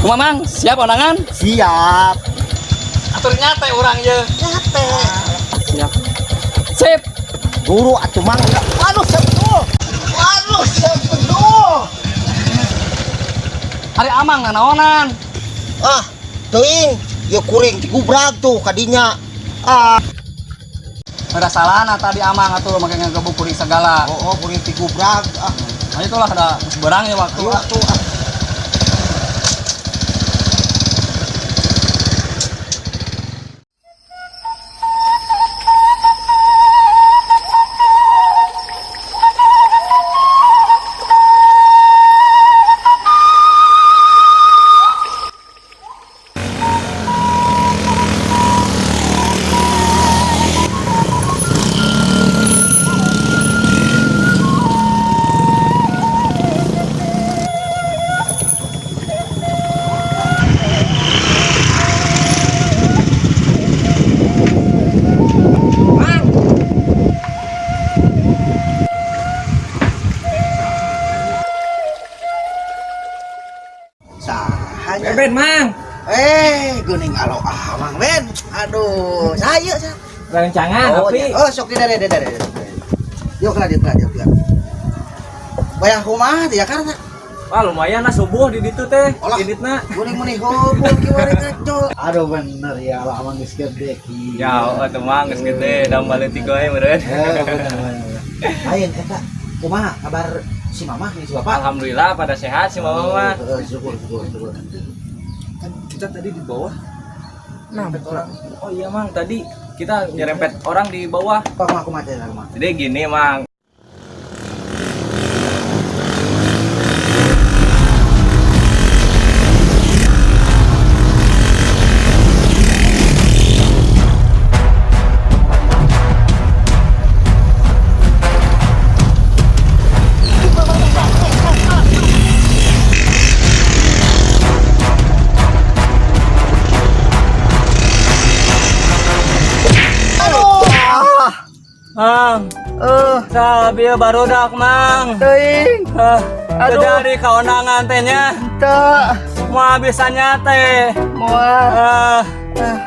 Kumaha, Mang? Siap ondangan? Siap. Atur nyate urang ye. Nyate. Siap. Sip. Guru atuh, Mang. Aduh, sentuh. Aduh, sentuh. Ari Amang nanaonan? Ah, teuing, ya kuring tigubrag tuh kadinya. Ah, Ada salahna tadi Amang atuh make ngagebuk kuring segala. Oh, kuring tigubrag. Ah, Nah itulah ada geus beurang ya waktu. Ayo atuh. Ah. Sahanya. Ben, Mang. Eh, geuning alo Amang, Ben. Aduh, saya saya. Rencangan Oh, ya. Oh, sok di dare dare. Yuk lah, yuk lah, yuk lah. Bayang kumaha di Jakarta? Wah, lumayan lah subuh di ditu teh. Olah. Diditna. Geuning meuni hobul kiwari kacol. Aduh, bener ya Allah, Amang geus gede ki. Ya, oh, Mang geus gede, da balik tiga we meureun. Eh, bener bener. Lain eta kumaha kabar si mamah nih, si bapak? Alhamdulillah pada sehat sih mama mah. Oh, syukur syukur syukur. Kan kita tadi di bawah nyerempet orang. Oh iya, Mang, tadi kita nyerempet orang di bawah. Kumaha kumaha teh kumaha? Jadi gini, Mang. Mang, sabi barudak, Mang. Teuing. Ah, Aduh. jadi kaonangan teh nya. Teu. Moal bisa nyate. Moal. Ah,